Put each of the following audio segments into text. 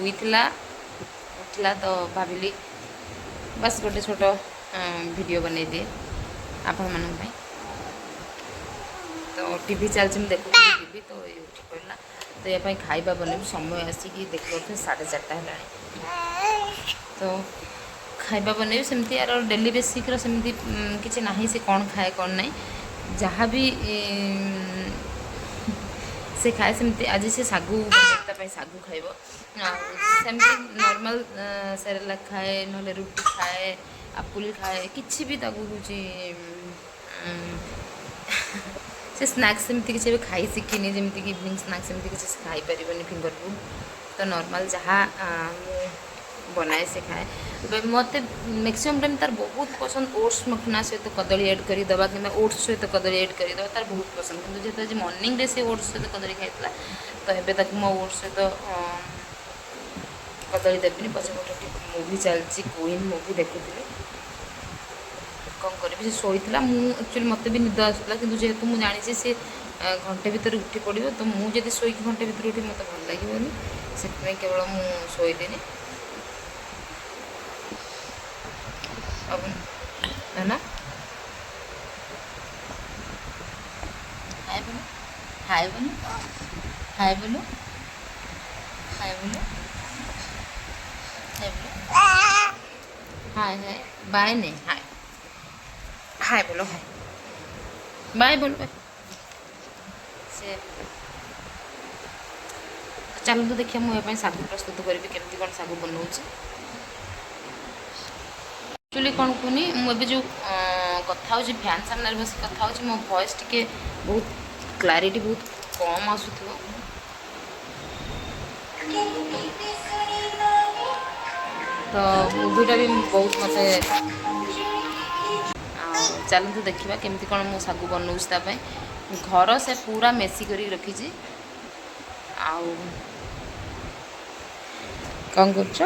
ଶୋଇଥିଲା, ଉଠିଲା ତ ଭାବିଲି ବାସ୍ ଗୋଟେ ଛୋଟ ଭିଡ଼ିଓ ବନେଇଦିଏ ଆପଣମାନଙ୍କ ପାଇଁ। ତ ଟିଭି ଚାଲିଛି, ମୁଁ ଦେଖୁଥିଲି ଟିଭି, ତ ଏଇ ଉଠି ପଡ଼ିଲା। ତ ୟା ପାଇଁ ଖାଇବା ବନେଇବି। ସମୟ ଆସିକି ଦେଖିପାରୁଥିବେ 4:30 ହେଲାଣି। ତ ଖାଇବା ବନେଇବି। ସେମିତି ୟାର ଡେଲି ବେସିକ୍ର ସେମିତି କିଛି ନାହିଁ, ସେ କ'ଣ ଖାଏ କ'ଣ ନାହିଁ, ଯାହା ବି ସେ ଖାଏ ସେମିତି। ଆଜି ସେ ଶାଗୁ ବନେଇବି, ତା ପାଇଁ ଶାଗୁ ଖାଇବ। ଆଉ ସେମିତି ନର୍ମାଲ୍ ସେରେଲାକ୍ ଖାଏ, ନହେଲେ ରୁଟି ଖାଏ, ଆପୁଲ ଖାଏ, କିଛି ବି ତାକୁ ହେଉଛି ସେ ସ୍ନାକ୍ସ ସେମିତି କିଛି ଏବେ ଖାଇ ଶିଖିନି। ଯେମିତିକି ଇଭିନିଂ ସ୍ନାକ୍ସ ସେମିତି କିଛି ସେ ଖାଇପାରିବନି, ଫିଙ୍ଗର ଫୁଡ଼୍। ତ ନର୍ମାଲ୍ ଯାହା ମୁଁ ବନାଏ ସେ ଖାଏ। ଏବେ ମୋତେ ମ୍ୟାକ୍ସିମମ୍ ଟାଇମ୍ ତାର ବହୁତ ପସନ୍ଦ ଓଟ୍ସ ମଖନା ସହିତ କଦଳୀ ଆଡ଼୍ କରି ଦେବା କିମ୍ବା ଓଟ୍ସ ସହିତ କଦଳୀ ଆଡ଼୍ କରି ଦେବା ତାର ବହୁତ ପସନ୍ଦ। କିନ୍ତୁ ଯେହେତୁ ଆଜି ମର୍ଣ୍ଣିଂରେ ସେ ଓଟ୍ସ ସହିତ କଦଳୀ ଖାଇଥିଲା, ତ ଏବେ ତାକୁ ମୁଁ ଓଟ୍ସ ସହିତ କଦଳୀ ଦେବିନି। ପଛପଟେ ଟିକେ ମୁଭି ଚାଲିଛି, କୁଇନ୍ ମୁଭି ଦେଖୁଥିଲି। କ'ଣ କରିବି, ସେ ଶୋଇଥିଲା। ମୁଁ ଆକ୍ଚୁଆଲି ମୋତେ ବି ନିଦ ଆସୁଥିଲା, କିନ୍ତୁ ଯେହେତୁ ମୁଁ ଜାଣିଛି ସେ ଘଣ୍ଟେ ଭିତରେ ଉଠି ପଡ଼ିବ, ତ ମୁଁ ଯଦି ଶୋଇକି ଘଣ୍ଟେ ଭିତରେ ଉଠି ମୋତେ ଭଲ ଲାଗିବନି, ସେଥିପାଇଁ କେବଳ ମୁଁ ଶୋଇଲିନି। ନା, ହାଏ ବୋଲ, ହାଏ ବୋଲ, ହାଏ ବୋଲ, ହାଏ ବୋଲ, ହାଏ ବୋଲ, ହାଏ ହାଏ, ବାଏ नहीं, ହାଏ ହାଏ ବୋଲ, ହାଏ ବାଏ ବୋଲ, ବାଏ। ସେ ଚାଲନ୍ତୁ ଦେଖିବା, ମୁଁ ଏ ପାଇଁ ଶାଗୁ ପ୍ରସ୍ତୁତ କରିବି, କେମିତି କ'ଣ ଶାଗୁ ବନଉଛି। ଆକ୍ଚୁଆଲି କ'ଣ କୁହନି, ମୁଁ ଏବେ ଯେଉଁ କଥା ହେଉଛି, ଫ୍ୟାନ୍ ସାମ୍ନାରେ ବସି କଥା ହେଉଛି, ମୋ ଭଏସ୍ ଟିକେ ବହୁତ କ୍ଲାରିଟି ବହୁତ କମ୍ ଆସୁଥିବ। ତ ମୁଭିଟା ବି ବହୁତ ମୋତେ। ଆଉ ଚାଲନ୍ତୁ ଦେଖିବା କେମିତି କ'ଣ ମୁଁ ଶାଗୁ ବନଉଛି ତା ପାଇଁ। ଘର ସେ ପୁରା ମେସି କରିକି ରଖିଛି। ଆଉ କ'ଣ କରୁଛ?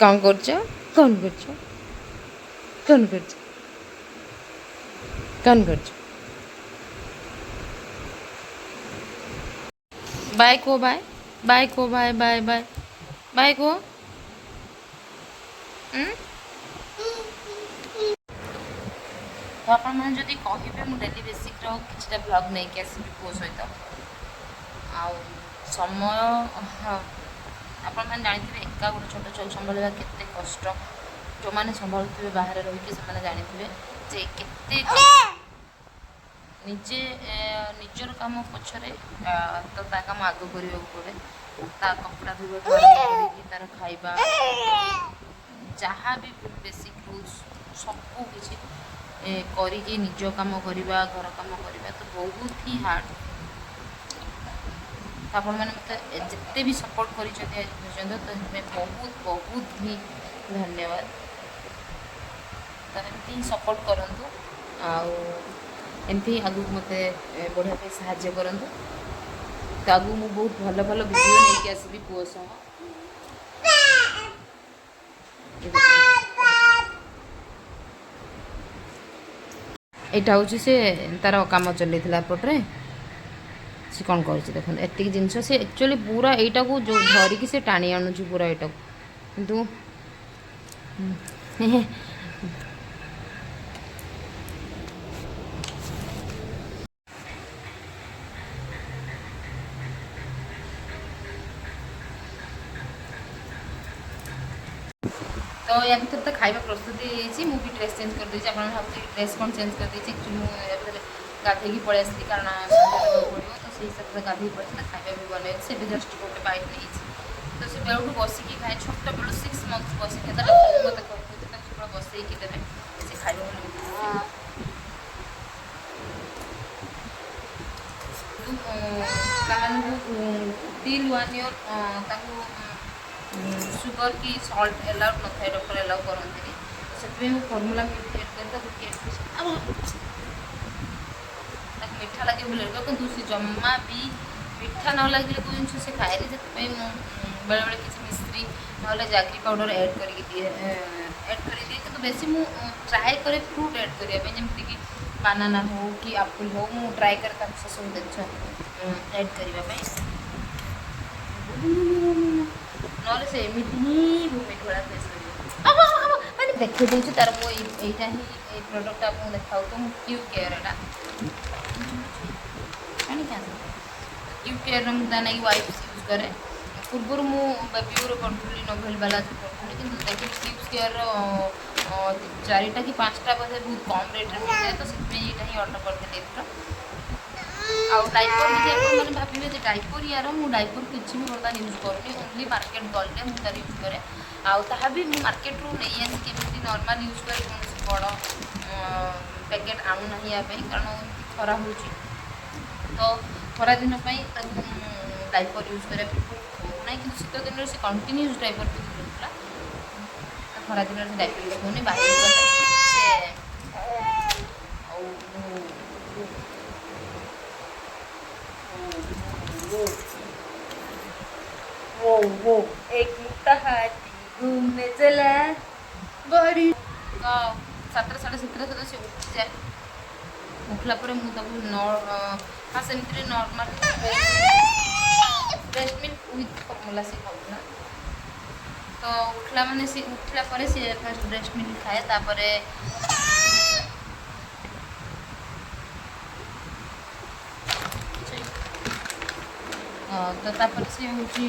କ'ଣ କରୁଛ? କ'ଣ କରୁଛ? କ'ଣ କରୁଛ? କ'ଣ କରୁଛ? ବାଏ କୁହ, ବାଏ ବାଏ କୁହ, ବାଏ ବାଏ ବାଏ ବାଏ କୁହ। ଉଁ? ତ ଆପଣମାନେ ଯଦି କହିବେ, ମୁଁ ଡେଲି ବେସିକ୍ର କିଛିଟା ବ୍ଲଗ୍ ନେଇକି ଆସିବି ପୁଅ ସହିତ। ଆଉ ସମୟ, ହଁ, ଆପଣମାନେ ଜାଣିଥିବେ ଏକା ଗୋଟେ ଛୋଟ ଛୁଆକୁ ସମ୍ଭାଳିବା କେତେ କଷ୍ଟ। ଯେଉଁମାନେ ସମ୍ଭାଳୁଥିବେ ବାହାରେ ରହିକି, ସେମାନେ ଜାଣିଥିବେ ଯେ କେତେ ନିଜେ ନିଜର କାମ ପଛରେ ତ ତା କାମ ଆଗ କରିବାକୁ ପଡ଼େ। ତା କପଡ଼ା ଧୋଇବାଠୁ ଆରମ୍ଭ କରିକି ତାର ଖାଇବା, ଯାହା ବି ବେସିକ୍ ରୁଲ୍ସ ସବୁ କିଛି କରିକି ନିଜ କାମ କରିବା, ଘର କାମ କରିବା ତ ବହୁତ ହିଁ ହାର୍ଡ଼। ତ ଆପଣମାନେ ମୋତେ ଯେତେ ବି ସପୋର୍ଟ କରିଛନ୍ତି ଆଜି ପର୍ଯ୍ୟନ୍ତ, ତ ସେଥିପାଇଁ ବହୁତ ବହୁତ ହିଁ ଧନ୍ୟବାଦ। ତ ଏମିତି ହିଁ ସପୋର୍ଟ କରନ୍ତୁ ଆଉ ଏମିତି ହିଁ ଆଗକୁ ମୋତେ ବଢ଼ିବା ପାଇଁ ସାହାଯ୍ୟ କରନ୍ତୁ। ତ ଆଗକୁ ମୁଁ ବହୁତ ଭଲ ଭଲ ଭିଡ଼ିଓ ନେଇକି ଆସିବି ପୁଅ ସହ। ଏଇଟା ହେଉଛି ସେ ତାର କାମ ଚଲେଇଥିଲା ଏପଟରେ। ସେ କ'ଣ କରୁଛି ଦେଖନ୍ତୁ। ଏତିକି ଜିନିଷ ସେ ଆକ୍ଚୁଆଲି ପୁରା ଏଇଟାକୁ ଯେଉଁ ଧରିକି ସେ ଟାଣି ଆଣୁଛି ପୁରା ଏଇଟାକୁ। କିନ୍ତୁ ତ ୟା ଭିତରେ ତ ଖାଇବା ପ୍ରସ୍ତୁତି ହେଇଯାଇଛି। ମୁଁ ବି ଡ୍ରେସ୍ ଚେଞ୍ଜ କରିଦେଇଛି। ଆପଣ ଭାବୁଥିବେ ଡ୍ରେସ୍ କ'ଣ ଚେଞ୍ଜ କରିଦେଇଛି। ଆକ୍ଚୁଆଲି ମୁଁ ୟା ଭିତରେ ଗାଧେଇକି ପଳେଇ ଆସିଲି, କାରଣ ସନ୍ଧ୍ୟା ଦେବାକୁ ପଡ଼ିବ। ତ ସେଇ ହିସାବରେ ଗାଧେଇକି ପଳେଇ ଖାଇବା ବି ବନେଇଛି। ଏବେ ଜଷ୍ଟ ଗୋଟେ ବାଇଟ୍ ନେଇଛି। ତ ସେ ବେଳଠୁ ବସିକି ଖାଏ, ଛୋଟ ବେଳୁ 6 ମନ୍ଥ ବସିକି ଖାଏ। ଡକ୍ଟର ମୋତେ କହୁଛନ୍ତି ତାକୁ ସବୁବେଳେ ବସେଇକି ଦେବେ, ସେ ଖାଇବ ବୋଲି। କିନ୍ତୁ ପିଲାମାନଙ୍କୁ ଟିଲ୍ 1 ଇୟର୍ ତାଙ୍କୁ ସୁଗର କି ସଲ୍ଟ ଏଲାଉଡ଼ ନଥାଏ, ଡକ୍ଟର ଏଲାଉ କରନ୍ତିନି। ସେଥିପାଇଁ ମୁଁ ଫର୍ମୁଲା ମିଲ୍କ ଆଡ଼୍ କରି ତାକୁ ଆଉ ତାକୁ ମିଠା ଲାଗେ ବୋଲି, କିନ୍ତୁ ସେ ଜମା ବି ମିଠା ନ ଲାଗିଲେ କେଉଁ ଜିନିଷ ସେ ଖାଏନି। ସେଥିପାଇଁ ମୁଁ ବେଳେବେଳେ କିଛି ମିଶ୍ରି ନହେଲେ ଜାଗ୍ରି ପାଉଡ଼ର ଆଡ଼୍ କରିକି ଦିଏ, ଆଡ଼୍ କରିଦିଏ। କିନ୍ତୁ ବେଶୀ ମୁଁ ଟ୍ରାଏ କରେ ଫ୍ରୁଟ୍ ଆଡ଼୍ କରିବା ପାଇଁ, ଯେମିତିକି ବାନାନା ହଉ କି ଆପଲ୍ ହଉ, ମୁଁ ଟ୍ରାଏ କରେ ତାକୁ ସେସବୁ ଜିନିଷ ଆଡ଼୍ କରିବା ପାଇଁ। ନହେଲେ ସେ ଏମିତି ହିଁ ଭୂମିଟ୍ ଭଳିଆ ଫେସ୍ କରିବ। ମାନେ ଦେଖେଇ ଦେଉଛି ତାର ମୁଁ ଏଇଟା ହିଁ, ଏଇ ପ୍ରଡ଼କ୍ଟଟା ଆପଣଙ୍କୁ ଦେଖାଉଛି ମୁଁ। କ୍ୟୁ କେୟାର ଏଇଟା ଆଣିକି ଆସ। କ୍ୟୁ କେୟାରର ମୁଁ ତା ନାଗି ୱାଇପ୍ସ ୟୁଜ୍ କରେ। ପୂର୍ବରୁ ମୁଁ ବେବିୟୁର କରୁଥିଲି, ନୋଭେଲ ବାଲା ଯେଉଁ କରୁଥିଲି। କିନ୍ତୁ ଦେଖିଲି କ୍ୟୁ କେୟାରର ଚାରିଟା କି ପାଞ୍ଚଟା ବୋଧେ ବହୁତ କମ୍ ରେଟ୍ରେ ମିଳିଯାଏ, ତ ସେଥିପାଇଁ ଏଇଟା ହିଁ ଅର୍ଡ଼ର କରିଦେଲି ଏଥର। ଆଉ ଡାଇପର୍ ଯଦି ଆପଣମାନେ ଭାବିବେ ଯେ ଡାଇପର୍ ୟାର, ମୁଁ ଡାଇପର୍ କିଛି ବି ବର୍ତ୍ତମାନ ୟୁଜ୍ କରୁନି। ଓନ୍ଲି ମାର୍କେଟ ଗଲେ ମୁଁ ତାର ୟୁଜ୍ କରେ, ଆଉ ତାହା ବି ମୁଁ ମାର୍କେଟରୁ ନେଇ ଆସିକି ଏମିତି ନର୍ମାଲ୍ ୟୁଜ୍ କରେ। କୌଣସି ବଡ଼ ପ୍ୟାକେଟ୍ ଆଣୁନାହିଁ ୟା ପାଇଁ, କାରଣ ଏମିତି ଖରା ହେଉଛି, ତ ଖରା ଦିନ ପାଇଁ ତାକୁ ମୁଁ ଡାଇପର୍ ୟୁଜ୍ କରିବା ପ୍ରିଫର୍ କରୁନାହିଁ। କିନ୍ତୁ ଶୀତ ଦିନରେ ସେ କଣ୍ଟିନ୍ୟୁସ୍ ଡାଇପର୍ ପିନ୍ଧି ରହୁଥିଲା, ତ ଖରା ଦିନରେ ସେ ଡାଇପର୍ ୟୁଜ୍ କରୁନି। ବାହାରକୁ ଗଲେ ସେ ଆଉ वो वो एक मोटा हाथी घूमने चला बड़ी। ତ 7ଟା 7:30 ସୁଦ୍ଧା ସେ ଉଠିଯାଏ। ଉଠିଲା ପରେ ମୁଁ ତାକୁ ନ ଫାଷ୍ଟ ସେମିତିରେ normal breast milk with formula ସେ ଖାଉଥିଲା। ତ ଉଠିଲା ମାନେ ସେ ଉଠିଲା ପରେ ସେ ଫାଷ୍ଟ ବ୍ରେଷ୍ଟ ମିଲ୍କ ଖାଏ, ତାପରେ ତ ତାପରେ ସେ ହେଉଛି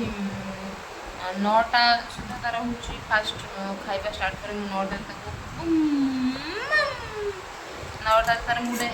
9ଟା ସୁଦ୍ଧା ତାର ହେଉଛି ଫାଷ୍ଟ ଖାଇବା ଷ୍ଟାର୍ଟ କରେ ମୁଁ 9ଟାରେ ତାକୁ। 9ଟାରେ ତାର ମୁଁ ଗୋଟେ